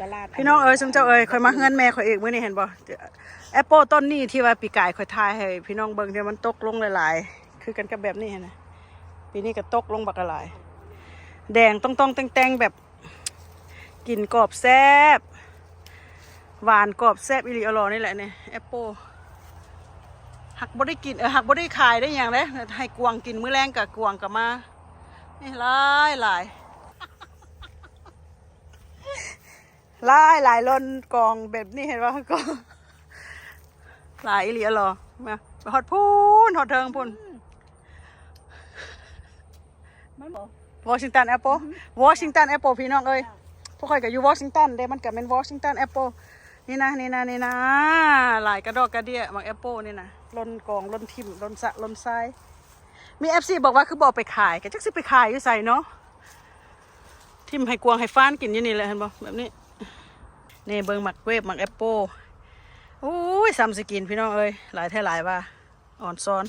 ຕະຫຼາດ ພີ່ນ້ອງເອີຍ ຊຸມເຈົ້າເອີຍ ຂ້ອຍມາເຮືອນແມ່ຂ້ອຍເອງມື້ນີ້ ເຫັນບໍ່? ແອັບໂປຕົ້ນນີ້ທີ່ວ່າປີກາຍຂ້ອຍຖ່າຍໃຫ້ພີ່ນ້ອງເບິ່ງ ທີ່ມັນຕົກລົງຫຼາຍໆ ຄືກັນກັບແບບນີ້ຫັ້ນນະ. ປີນີ້ກໍຕົກລົງບັກຫຼາຍ ແດງຕ່ອງໆແຕ່ງໆ ແບບ ກິນກອບແຊບ ຫວານກອບແຊບອີ່ຫຼີອໍຫຼໍນີ້ແຫຼະນີ້ ແອັບໂປ. ຫາກບໍ່ໄດ້ກິນ ເອີ ຫາກບໍ່ໄດ້ຂາຍໄດ້ຫຍັງເດ້ ໃຫ້ກວາງກິນ ມື້ແລງກະກວາງກະມາ. ນີ້ຫຼາຍໆ ຫຼາຍໆ ລ້ນກອງແບບນີ້ ເຫັນບໍ່? ກໍຫຼາຍອີ່ຫຼີອໍຫຼໍ ມາຮອດພຸ້ນ ຮອດເທິງພຸ້ນ. ມັນບໍ່ ວໍຊິງຕັນແອັບໂປ ວໍຊິງຕັນແອັບໂປ ພີ່ນ້ອງເອີຍ. ພວກຂ້ອຍກໍຢູ່ວໍຊິງຕັນເດ້ ມັນກໍແມ່ນວໍຊິງຕັນແອັບໂປ. ນີ້ນະ ນີ້ນະ ນີ້ນະ ຫຼາຍກະດອກກະເດຍ ໝາກແອັບໂປນີ້ນະ ຫຼົ່ນກອງ ຫຼົ່ນຖິ້ມ ຫຼົ່ນສະ ຫຼົ່ນຊາຍ. ມີເອັຟຊີບອກວ່າ ຄືບໍ່ເອົາໄປຂາຍ ກໍຈັກຊິໄປຂາຍຢູ່ໃສເນາະ ຖິ້ມໃຫ້ກວາງໃຫ້ຟານກິນຢູ່ນີ້ແຫຼະ ເຫັນບໍ່? ແບບນີ້ ນີ້ເບິ່ງໝາກເກຣບ ໝາກແອັບໂປ. ໂອ້ຍ ສ່ຳຊິກິນ ພີ່ນ້ອງເອີຍ ຫຼາຍແທ້ຫຼາຍວ່າ ອອນຊອນ.